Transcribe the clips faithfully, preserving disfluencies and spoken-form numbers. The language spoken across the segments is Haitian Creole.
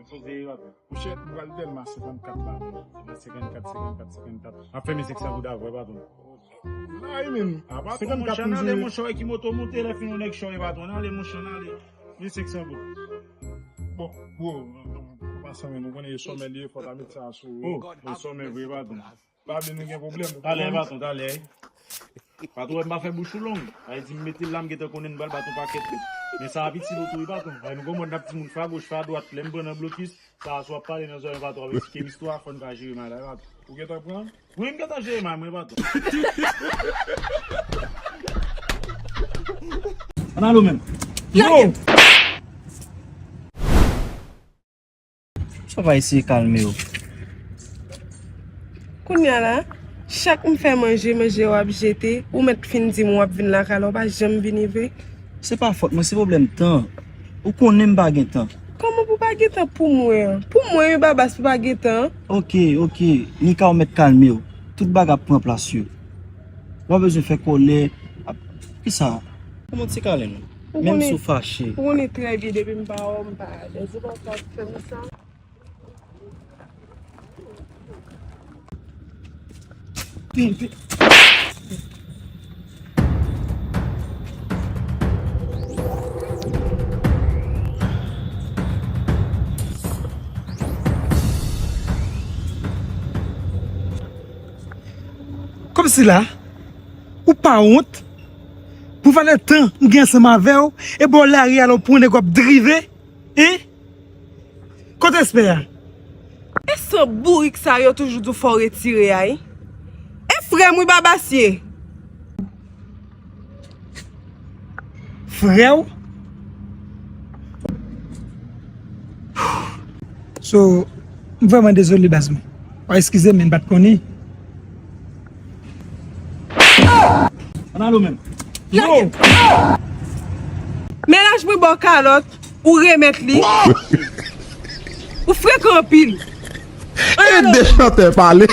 Monchè, m pral tèlman senkannkat la, men. Senkannkat, senkannkat, senkannkat. M ap fè mil senk san goud avè w, patwon. La, wi, men. Apa, senkannkat, monchè, n ale, monchè, wè ki moto moute, lè fini yon nèg chòy, patwon. N ale, monchè, n ale. Mil senk san goud. Bon, bro, an pasan, men, nou konnen e sòmè li ye, fò ta met sa sou, e sòmè vre, patwon. Babi, nou gen pwoblèm. Talè, patwon, talè. Patwon, m pa fè bouch ou long. Ay di m mete l la, m gentan konnen n pral bat yon pakèt. Men sa ap itil ou tou, wi, patwon. Ay, nou gon mòd n ap di moun fè a goch, fè a dwat. Lè m pran nan blokis, sa a sou ap pale nan zòrèy patwon, ap eksplike m istwa, fò n ka jere mal la, patwon. Ou gentan pran? Wi, m gentan jere mal, mwen, patwon. Ann ale w menm. Yo! Sa w pa eseye kalme w? Kounye a la, chak m fè manje, manje w ap jete, ou mèt fin di m w ap vin lakay la, ou pa janm vini vre. Se pa fòt mwen, se pwoblèm tan. Ou konnen m pa gen tan. Kòman pou pa gen tan pou mwen an? Pou mwen, wi, Babas, pou pa gen tan. Oke, oke. Nika, ou mèt kalme w. Tout bagay ap pran plas yo. Ou pa bezwen fè kòlè. Ap, kisa? Kòman ti kalen non? Menm si w fache. Ou konnen trè byen depi m pa wè w, m pa alèz. Ou pa ka fè m sa. Kòmsi la, ou pa wont? Pou valè tan m gen ansanm avè w, e bò lari a la w pran nèg w ap drive? Hein? Kote espè a? E san bourik sa yo toujou di w fò w retire a, wi. E frè m wi Babas ye. Frè w? So, m vrèman dezole baz mwen. W a eskize m, men m pa t konnen. Ann ale w menm. Lage m. Mennaj mwen ba w kalòt, ou remèt li. Ou frekan anpil. E de chantè pale.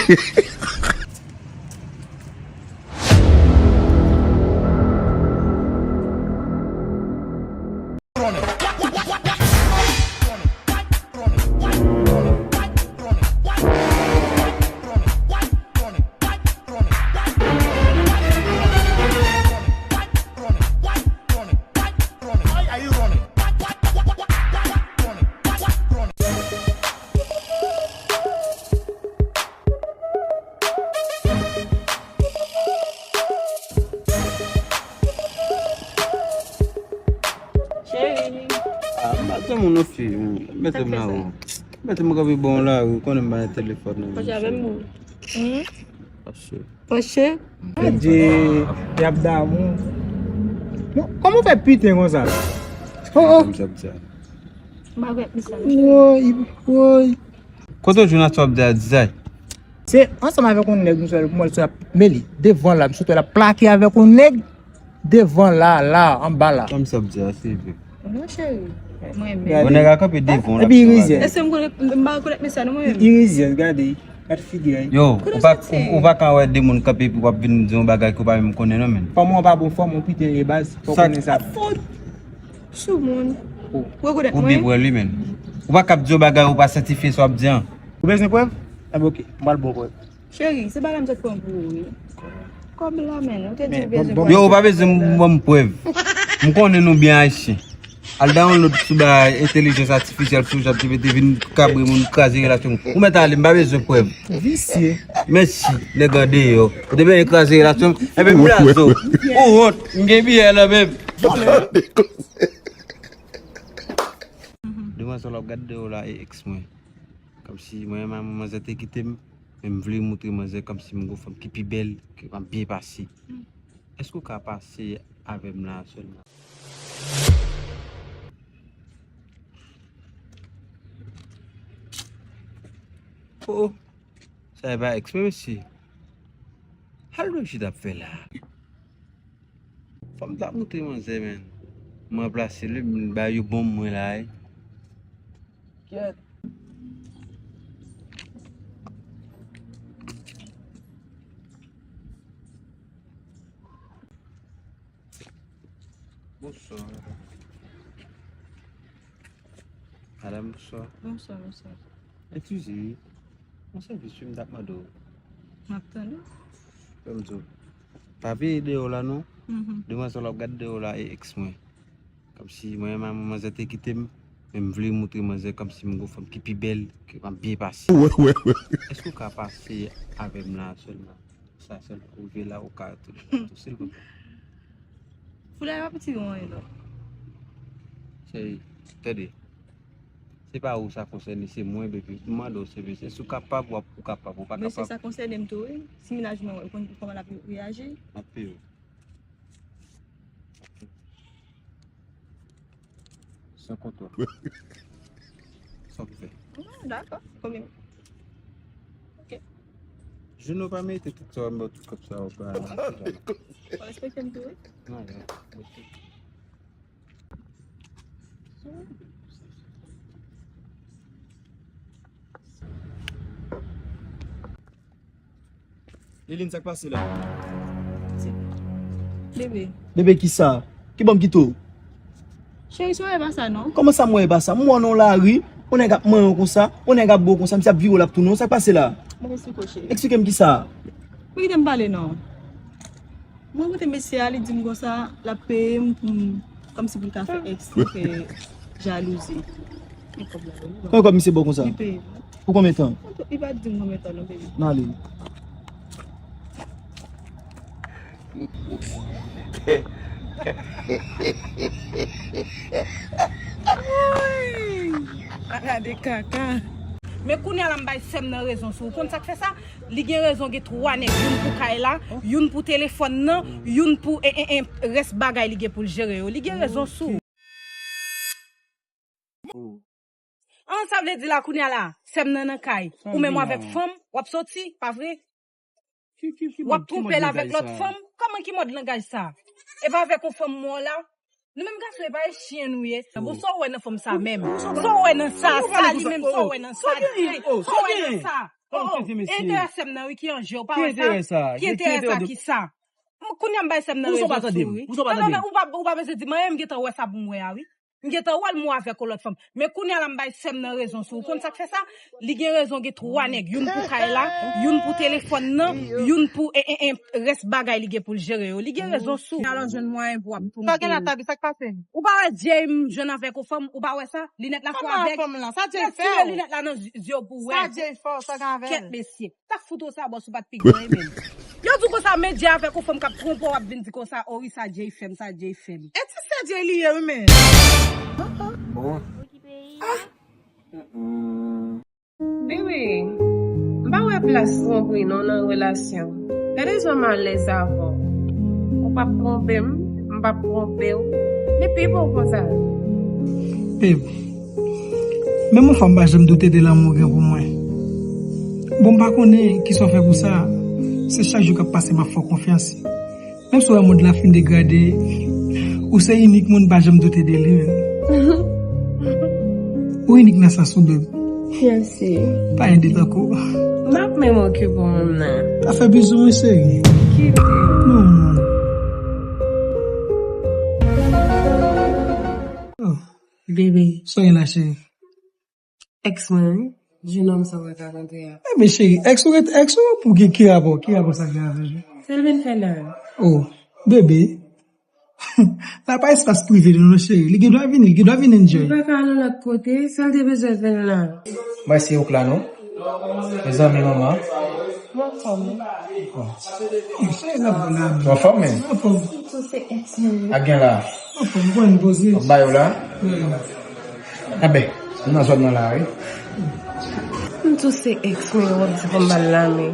Cheri. Ah, m pa t yon moun non fi. Mete m la ou. Mete m kanpe bon la ou. Konnen m pa nan telefòn nan. Fâché avè m ou? Hmm? Fâché. Fâché? Bondye, y ap damou. Bon, kòman w fè piten konsa? Oh, oh. Kòm sa m sa. M pa gwèt misye. Woy, woy. Kote w jwenn a sa w ap di a, Dizay? Se ansanm avèk yon nèg m sot, m wè l sot ap, men li devan la, m sot wè l ap plake avèk yon nèg devan la, la, anba la. Kòm sa w ap di a, se vre. Non, cheri. Mwen menm. Yon nèg a kanpe devan w, l ap travay. Epi irizyèz. Èske m konnen, m pa rekonèt mesye a non, mwen menm? Irizyèz, gade, gad figi a. Yo, ou pa, ou, ou pa ka wè de moun kanpe epi w ap vin di yon bagay ke w pa menm konnen non, menn. Fanm ou an pa bon fanm, ou piten ye baz, fò w konnen sa. Sou moun. Ou rekonèt mwen? Ou byen pran li, menn. Ou pa kab di yon bagay ou pa sètifye sa w ap di an. Ou bezwen prèv? Enben, oke, m pral ba w prèv. Cheri, se pa la m sot pran pou ou, wi. Kòb la, menn, ou te di ou bezwen prèv. Yo, ou pa bezwen ban m prèv. M konnen nou byen Ayisyen. Al download sou bagay entèlijans atifisyèl sou ChatGPT vin kabre moun, kraze relasyon moun. Ou mèt ale, m pa bezwen prèv. Visye. Mèsi, nèg andeyò. Ou te benyen kraze relasyon m. Enben, blazo. Ou wont, m gen biyè nan men m. Demwazèl w ap gade deyò la e èks mwen. Kòmsi mwen menm manzè te kite m, men m vle montre manzè kòmsi m gon fanm ki pi bèl, ke m ap byen pase. Èske w ka pase avè m la sèlman? Oh, oh. Sa e pa èks mwen, mesye. Al wè ki t ap fè la. Fò m ta montre manzè, men. M ranplase l, m ba yo bonm mwen la, wi. Kyèt. Bonswa. Madanm, bonswa. Bonswa, bonswa. Eskize wi. Yon sèvis wi m t ap mande w. M ap tann ou. Fè m di w. Pa veye deyò la non. Mhm. Demwazèl w ap gade deyò la e èks mwen. Kòmsi mwen menm manzè te kite m, men m vle montre manzè kòmsi m gon fanm ki pi bèl, ke m ap byen pase. Wè, wè, wè. Èske w ka pase avè m la sèlman? Sa sèl rive la ou ka tou silvouplè. Foulay pa piti gen anyen non. Cheri, tande. Se pa ou sa konsène, se mwen, baby. M mande w sèvis. Èske w kapab, w ap, ou kapab, ou pa kapab. Mesye, sa konsène m tou, wi. Si menaj mwen wè, ou konn kòman l ap reyaji? M ap peye w. San konto. Sa w fè? Ah, dakò. Konbyen? Ok. Juno pa mete tout sa, m ba w tout kòb sa, ou pa. Ou respekte m tou, wi? Non, non. Liline, sa k pase la? Bebe. Bebe, kisa? Ki bò m kite w? Cheri, sa w wè pa sa, non? Kòman sa m wè pa sa? M wè w nan lari, yon nèg ap manyen w konsa, yon nèg ap bo w konsa, misye ap vire w, l ap tounen w. Sa k pase la? Mwen eksplike w, cheri. Eksplike m kisa? Mwen kite m pale, non. Mwen kote mesye a, li di m konsa, l ap peye m pou m, kòmsi pou l ka fè èks li fè jalouzi. Men kòb la, wi. Kòman kòb misye ba w konsa? Li peye m. Pou konbyen tan? Li pa di m konbyen tan non, baby. N ale. Ay, a gade kaka. Men kounye a la m bay sè m nan rezon sou ou. Konn sa k fè sa? Li gen rezon, gen twa nèg, youn pou kay la, youn pou telefòn nan, youn pou, e, e, e, rès bagay li gen pou l jere yo. Li gen rezon sou ou. An, sa vle di la kounye a la, sè m nan nan kay. Ou menm w avèk fanm, w ap soti, pa vre? W ap twonpe l avèk lòt fanm. Kòman ki mòd langaj sa? E pa avèk yon fanm mwen la? Nou menm gason, e pa e chyen nou ye. Bon, sa w wè nan fanm sa menm? Sa w wè nan sa? Sa li menm, sa w wè nan sa? Sa w wè nan sa? Oh, enterè sè m nan wi ki an je w, pa wè sa? Ki enterè sa? Ki sa? Kounye a m bay sè m nan rezon sou ou wi. Non, non, non, ou pa, ou pa bezwen di m anyen, m gentan wè sa pou m wè a wi. M gentan wè l mou avèk yon lòt fanm. Men kounye a la m bay sè m nan rezon sou ou. Konn sa k fè sa? Li gen rezon, gen twa nèg. Youn pou kay la, youn pou telefòn nan, youn pou, e, e, e, rès bagay li gen pou l jere yo. Li gen rezon sou ou. Alò jwenn mwayen pou w ap pou m. Sa gen la, Tabi, sa k pase? Ou pa wè Jay m jwenn avèk yon fanm, ou pa wè sa? Linèt la fò avèk. Kòman fanm lan? Sa Jay fè w? Retire linèt la nan zye w pou w wè. Sa Jay fè w? Sa gen avè l? Kèt mesye. T ap fout ou sa bòs, ou pa t pi gran menm. Yo di w konsa, men Jay avèk yon fanm k ap twonpe w, w ap vin di konsa, o wi, sa Jay fè m, sa Jay fè m. E ti sè Jay li ye wi men. Bon. Bebe, m pa wè plas twonpri non nan relasyon. Gade jan m alèz avè w. Ou p ap twonpe m, m p ap twonpe w. Li pi bon konsa. Babe, menm yon fwa m pa janm doute de lanmou w gen pou mwen. Bon, m pa konnen kisa w fè pou sa. Se chak jou k ap pase m ap fè w konfyans. Menm si w wè mond la fin degrade, ou se inik moun m pa janm doute de li menm. Ou inik nan sans ou, babe. Mèsi. Pa gen de tankou w. M ap menm okipe w menm nan. Pa fè bizou mwen, cheri. Kite. Non. Oh. Bebe. Sa w gen la, cheri? Èks mwen, wi. Jenòm sa w wè k ap antre a. Ebyen, cheri, èks ou ret, èks ou pou ki, ki rapò? Ki rapò sa gen avè l? Sa l vin fè la? Oh, bebe. La pa espas prive nou non, cheri. Li gen dwa vini, li gen dwa vin enjoy. Li pa ka al yon lòt kote, sa l te bezwen fè la. Mwen se ou k la non. Mezanmi, manman. Mwen anfòm wi. Ou anfòm, men? Ou anfòm? Tou se èks mwen. Ak gen la. Ou anfòm, ou konn poze. Ou bay ou la? Wi. Enben, m nan zòn nan la, wi. M tou se èks mwen, w ap di pou m ba l la, men.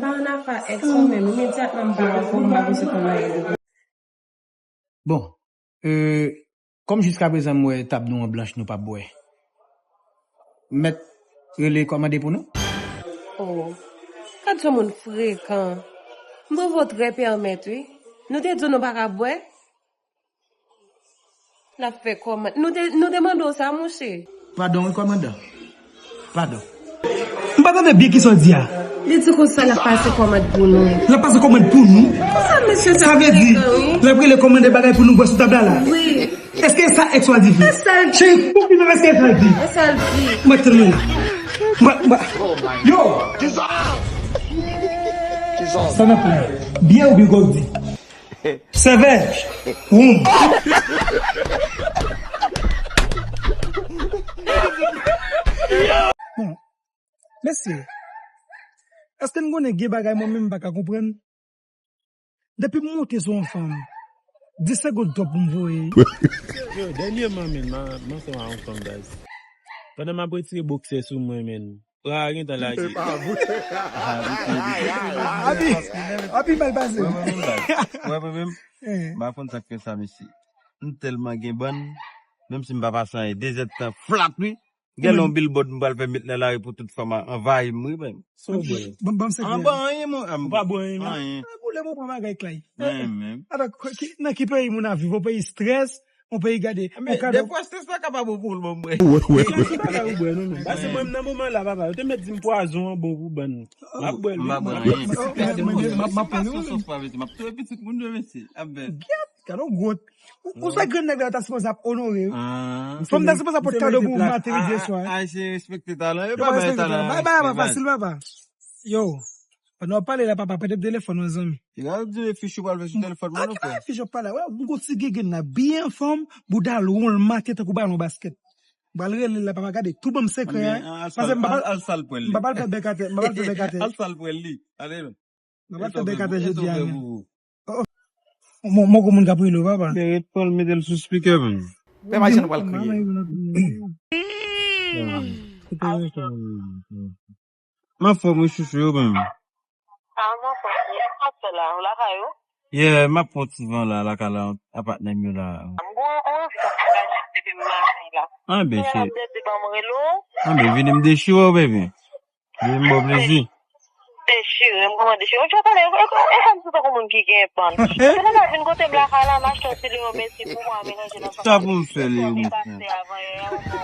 Pa ann afè èks mwen menm, imedyatman m pa anfòm, m pa bezwen konn anyen de. Bon, euh, kòm jiskaprezan m wè tab nou an blanch, nou p ap bwè. M mèt rele kòmande pou nou? Oh, gad jan moun frekan. M twouve w trè pèmèt, wi. Nou te di w nou pa ka bwè? L ap fè kòmand. Nou te, nou te mande w sa, monchè? Padon, wi, kòmandan. Padon. M pa tande byen kisa w di a. Li di konsa l ap pase kòmand pou nou. L ap pase kòmand pou nou? Konsa mesye sa frekan, wi. Sa vle di, l ap rele kòmande bagay pou nou bwè sou tab la la? Wi. Èske sa èks ou a di vre? E sa l di. Cheri, pou ki menm èske sa l di? E sa l di. Mwen tèlman la. Mwen, mwen. Yo! Sa nan pwen. Byen oubyen gwòg di? Sèvè. Woum. Bon, mesye, èske n konnen gen bagay mwen menm m pa ka konprann? Depi m monte sou yon fanm, dis segonn twòp pou m voye. Yo, dènyèman, men, m a- m ansanm a yon fanm, guys. Pandan m ap retire bòksè sou mwen, men, bra a gentan lage. Epa vre. Abi, abi mal pase. Wè, mwen menm, guys. Wè, mwen menm. Eh. M pa konn sa k fè sa, mesye. M tèlman gen bann, menm si m pa pase anyen, de zèdtan flat, wi. Gen yon billboard m pral fè met nan lari pou tout fanm a- anvayi m, wi, men. Sa w bwè? Ban m, ban m sekrè. An ban anyen, mwen. Ou pa bwè anyen, non? Anyen. Pou lè mwen pran bagay klay. Anyen, men. Atò, ki- nan ki peyi moun ap viv? Yon peyi strès, yon peyi gade. Men, yon kado. Defwa, strès la ka pa bon pou l, ban m bwè. Nan ki bagay ou bwè, non, non. Pase mwen, nan moman la, papa, yo te mèt di m pwazon an bon pou bann. M ap bwè l, wi. M pa bwè anyen. M ap- m ap- m ap pran yon sòs pa vete. M ap touye pitit moun yo, mesye. Ap bèl. Gad yon gwòt. Ou, ou sa grenn nèg la ta sipoze ap onore, wi. Ah. Fanm ta sipoze ap pot kado pou ou maten, midi e swa. Ayisyen respekte talan. Yo pa bay talan. Bay, bay, bay, fasil, papa. Yo, pandan w ap pale la, papa, prete m telefòn, mezanmi. Piga w di fichou pral fè sou telefòn mwen, non, frè. Ki bagay fichou pale? Wè, m gon ti gengèn la, byen anfòm, bouda l won l maten tankou balon baskèt. M pral rele l la, papa, gade, tout banm sekrè, hein. Paske m pa pral, m pa pral fè bèk atè, m pa pral fè bèk atè. Al sal pwèl li. Ale non. M pa pral fè bèk atè jodi a, non. Oh, oh. Mon, mon, gon moun k ap rele w, papa. Beret pran l, mete l sou speaker, man. Pè Marisha, nou pral kriye. M anfòm, wi, chouchou, yo menm. Ah, m anfòm. Sa w ap fè la? Ou lakay ou? Yeah, m ap pran ti van la, lakay la, ak patnè m yo la. M gon, gon yon fi k ap vwayaje depi maten la. Anben, cheri. Anben, vini m dechire w, baby. Vini m ba w plezi. Dechire, m kòman dechire? Ou tchwa tande, e, e, e, fè m santi tankou moun ki gen pann. Se lè m ap vin kote m lakay la, m achte yon ti deodorant pou mwen, melanje nan sa pou m fè li, yo, mon frè.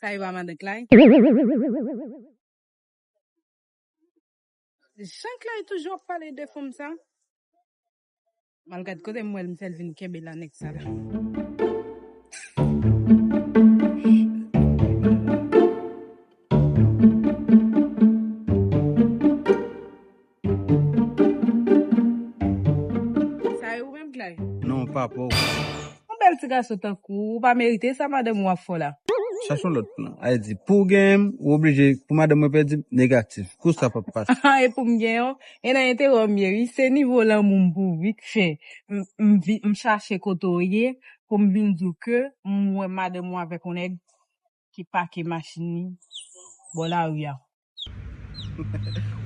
Sa e pa madan Clay? Jan Clay toujou ap pale de fanm sa. M al gad kote m wè l, m fè l vin kenbe la, nèg sa la. Sa e ou menm, Clay? Non, pa pa w. Yon bèl ti gason tankou ou, ou pa merite sa madanm ou ap fè w la. Chache yon lòt plan. A di, pou w genyen m, ou oblije, pou madanm mwen pèdi m, negatif. Kou sa p ap pase. E pou m genyen w, e nan enterè w m ye, wi. Se nivo lanmou m pou ou, wi, k fè m, m vi-, m chache kote w ye, pou m vin di w ke m wè madanm ou avèk yon nèg ki pake machin li bò lari a.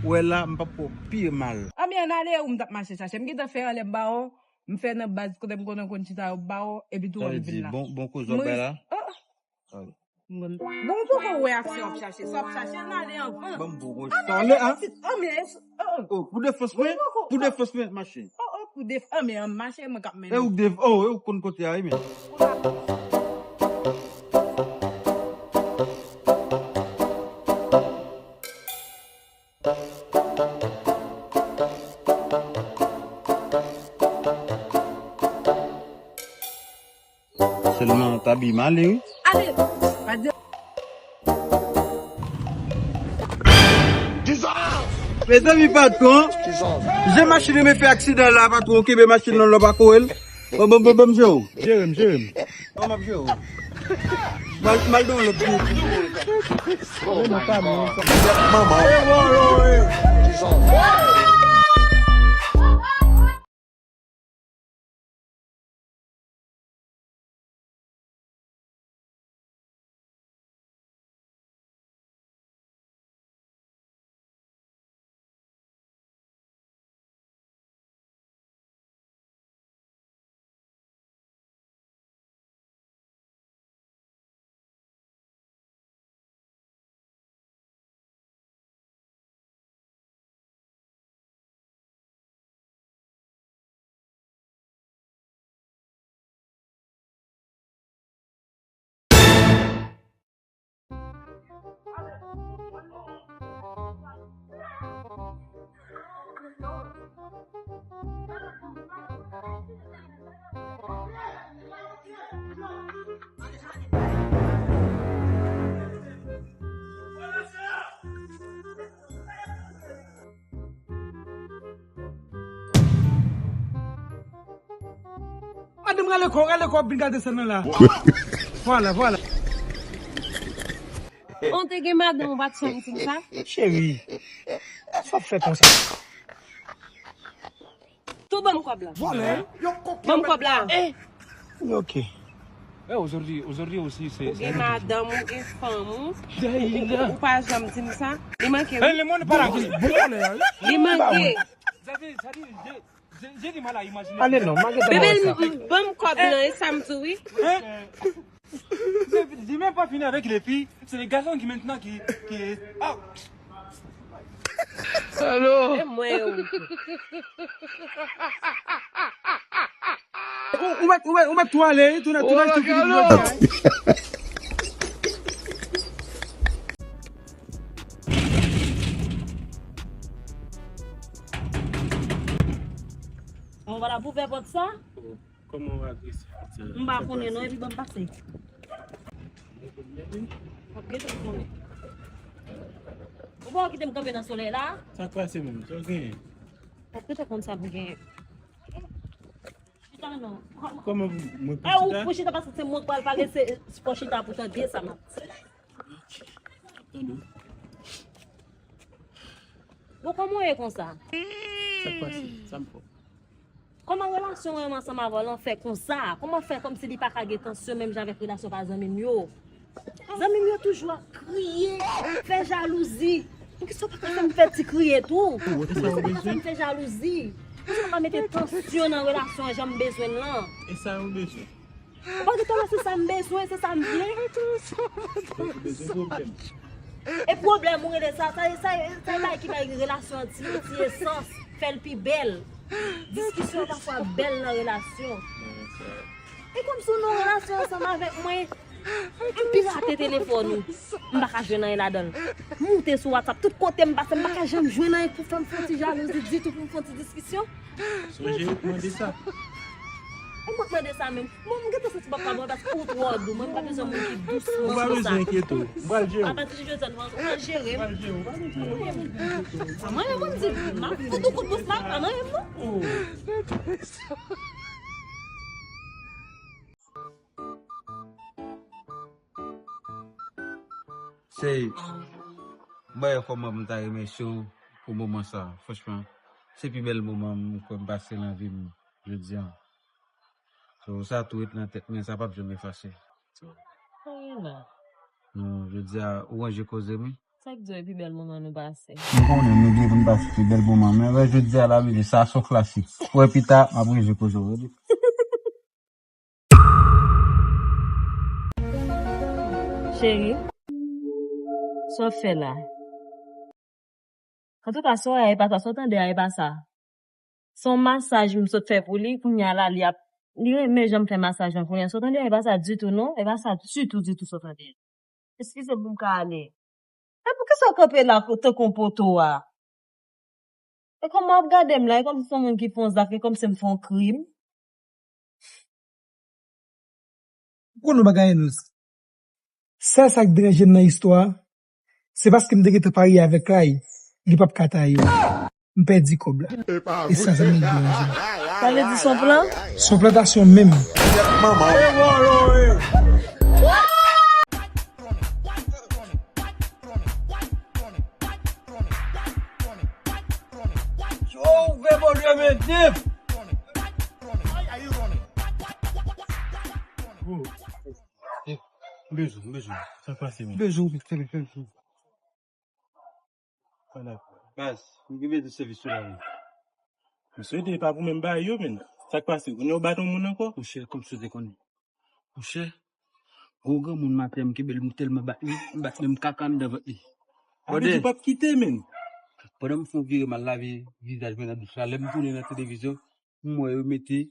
Wè la, m p ap fè w pi mal. Anben, ann ale, ou m t ap mache chache. M gentan fè anlè m ba w, m fè nan baz kote m konnen konn chita yo ba w, epi tou wè m vin la. Bon, bon koze w bay la? Oh, oh. Bon, ou poko wè aksyon w ap chache. Sa w ap chache, ann ale anvan. Bon, bon, bon. Ann ale, pitit. Anben, oh, oh. Oh, pou defans mwen, pou defans mwen, mache. Oh, oh, pou def-, anben, mache, mwen k ap mennen w. E ou k def-, oh, e ou k konn kote a, wi, men. Sèlman, w t abiye mal, wi. Ale, pa di. Mezanmi, patwon, jan machin mwen fè aksidan la, patwon, kenbe machin nan lò pa kore l. Bon, bon, bon, bon, m jere w. Jere m, jere m. Bon, m ap jere w. M al, m al nan lòt gwo. Manman. Madanm, rale kò, rale kò, vin gade sèn nan la. Vwala, vwala. Ou te gen madanm, ou pa t janm di m sa? Cheri, sa w ap fè konsa? Tou ban m kòb la. Vòlè. Ban m kòb la. Eh, ok. Eh, aujourd'hui, aujourd'hui aussi, c'est, ou gen madanm, ou gen fanm ou. Ou pa janm di m sa. Li manke, wi. Eh, le monde parle. Li manke. Sa di, sa di, je, je, j'ai du mal à imaginer. Ale non, m a gentan wè sa. Bebe, m, m, ban m kòb lan, e sa m di w, wi. Hein? J'ai même pas fini avec les filles, c'est les garçons qui maintenant qui, qui, ah. Alo. E mwen yo. Ou, ou mèt, ou mèt, ou mèt tou ale, tou nèt, tou nèt, tou fini, tou nèt. Mwen pa la pou fè pòt sa? Kòman w adrese pòt sa? M pa konnen non, epi ban m pase. W ap gentan konnen. Ou pa kite m kanpe nan solèy la? Sa k pase menm? Sa w genyen? W ap gentan konn sa pou genyen. Chita non. Kòman pou mwen pou chita? E ou pou chita paske se mwen k pral pale, se fò chita pou tande sa m ap di. Tande. Bon, kòman w ye konsa? Sa k pase? Sa m fè? Kòman relasyon mwen ansanm avè w lan fè konsa? Kòman fè kòmsi li pa ka gen tansyon menm jan avèk relasyon pa zanmi m yo? Zanmi m yo toujou ap kriye, fè jalouzi. Poukisa w pa ka fè m fè ti kriye tou? Poukisa w pa ka fè m fè jalouzi? Poukisa w pa ka mete tansyon nan relasyon an jan m bezwen l lan? E sa yo bezwen. Ou pa gentan wè se sa m bezwen, se sa m vle. Ou bezwen pwoblèm. E pwoblèm ou rele sa, sa, sa, sa e bagay ki bay relasyon an ti, ti esans, fè l pi bèl. Diskisyon pafwa bèl nan relasyon. E kòmsi w nan relasyon ansanm avèk mwen, m pirate telefòn ou, m pa ka jwenn anyen ladan l. M moute sou WhatsApp, tout kote m pase, m pa ka janm jwenn anyen pou fè m fè yon ti jalouzi ditou, pou m fè yon ti diskisyon. Sonje ou t mande sa. E mwen k mande sa menm. Mwen, m gentan santi m p ap ka bon paske ou twò dou. Mwen, m pa bezwen moun ki dous konsa. Ou pa bezwen enkyete w. M pral jere w. Apati jodi a, nou pral, ou pral jere m. M pral jere w. Pa bezwen enkyete w. Pa manyen m, m di, m ap fout ou kout bous la, pa manyen m non. Oh. Cheri, m pa wè kòman pou m ta remèsye w pou moman sa. Franchman, se pi bèl moman m kwè m pase nan vi m jodi a. So, sa tou ret nan tèt mwen, sa p ap janm efase. Sa gen la? Non, jodi a, ou ranje koze m, wi. Sa k di w e pi bèl moman nou pase? M konnen nou gen pou n pase pi bèl moman, men wè jodi a la, m di sa, se yon klasik. Wè pita, m ap ranje koze w, wi. Cheri, sa w fè la? Antouka, sa w wè a e pa sa, sa w tande a e pa sa. Se yon masaj m sot fè pou li, kounye a la, li ap, li renmen jan m fè masaj lan kounye a. Sa w tande a e pa sa ditou, non, e pa sa ditou, ditou sa w tande a. Eskize m pou m ka ale. E poukisa w kanpe la tankou yon poto a? E kòman w ap gade m la? E kòmsi se yon moun ki fè yon zak, e kòmsi m fè yon krim? Ou konn yon bagay, Enous? Sèl sa k deranje m nan istwa a, se paske m te gentan parye avèk Kay, li p ap ka taye w. M pèdi kòb la. E sa zanmi m deranje m. Sa vle di se yon plan? Se yon plantasyon menm. Yo, ouvè bò dwe men dip. M bezwen, m bezwen. Sa k pase, men? Bezwen, bezwen, bezwen. Baz, m gen bezwen sèvis ou la, wi. M swete e pa pou mwen m bay yo, men. Sa k pase? Kounye a w bat yon moun ankò? Monchè, kòmsi w te konnen. Monchè, gwo granmoun maten an, m kenbe l, m tèlman bat li, m bat menm kaka anndan vant li. Avè di w p ap kite, men. Pandan m fè yon vire m al lave vizaj mwen nan douch la, lè m tounen nan televizyon, m wè yo mete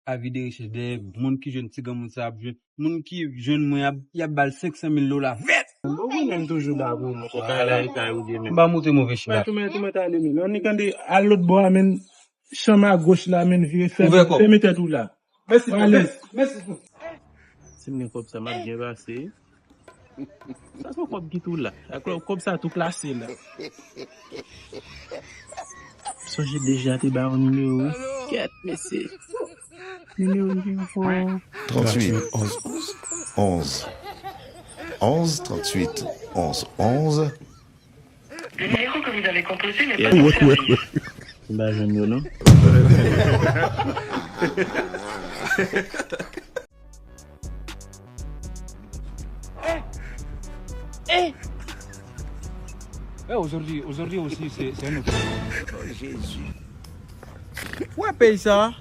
avi de rechèch dèyè moun ki jwenn ti granmoun sa ap jwenn. Moun ki jwenn mwen ap, y ap ba l senk san mil dola vèt. Ou konnen m toujou dakò, monchè, bagay la e ka rive, men. M pa montre move chima. Mèt ou, mèt ou, mèt ale, men. Annik annik al lòt bò a, men. Chanm agoch la, men vire fèmen, fèmen tèt ou la. Mèsi, mèsi, mèsi. Si m gen kòb sa, m ap byen pase. Sa se yon kòb ki tou la. Ak kòb sa tou klase la. Sonje deja te ba yon nimewo wi. Kèt, mesye. Nimewo ki fò. Tranntuit, onz, onz. Onz, tranntuit, onz, onz. Le numéro que vous avez composé n'est pas desservi. M pa jwenn yo non. Eh, aujourd'hui, aujourd'hui aussi, c'est, c'est un autre. Ou wè peyi sa?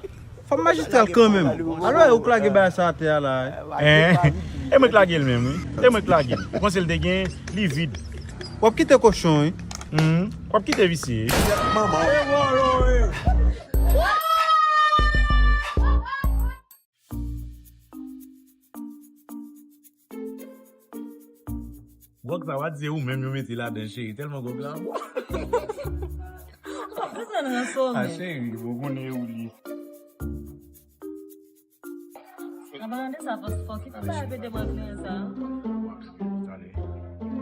Fanm majistral kanmenm. Alò, ou k lage bagay sa atè a la. Hein? E mwen k lage l menm, wi. E mwen k lage l. Ou panse l te gen, li vid. W ap kite kochon, wi. Hmm. W ap kite visye. Manman. Gwòg sa, w a di se ou menm yo mete ladan, cheri, tèlman gwòg la bon. Ou pa bezwen nan sòmè. Ah, cheri, ou konnen ou li. An palan de sa, fò, fò kite bagay pete bwè kleren sa. Tande,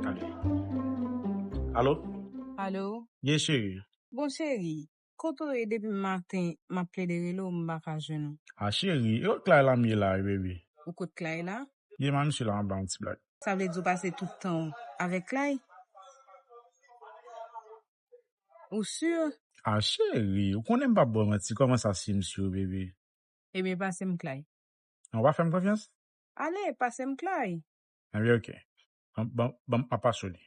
tande. Alo? Alo? Ye, cheri. Bon, cheri, kote w ye depi maten, m ap plede rele w, m pa ka jwenn ou. Ah, cheri, e kot Clay la m ye la, wi, baby. Ou kot Clay la? Ye, man, misye la anba yon ti blag. Sa vle di w pase tout tan w avèk Clay? Ou si? Ah, cheri, ou konnen m p ap ba w manti, kòman sa si m si, baby? Ebyen, pase m Clay. Non, w pa fè m konfyans? Ale, pase m Clay. Ebyen, ok. Ban, ban, ban m ap pase w li.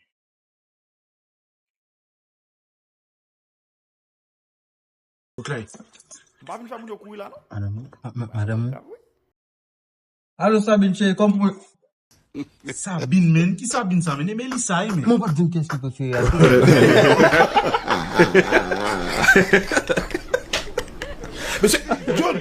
Clay. M pa vin fè moun yo kouri la, non. Madanm ou? Ma-, ma-, madanm ou? Alo, Sabine, cheri, kòman pou mwen? Sabine, men. Ki Sabine sa, men? E Melissa, wi, men. Mwen pa t di m kiyès li prefere a. Mesye, John!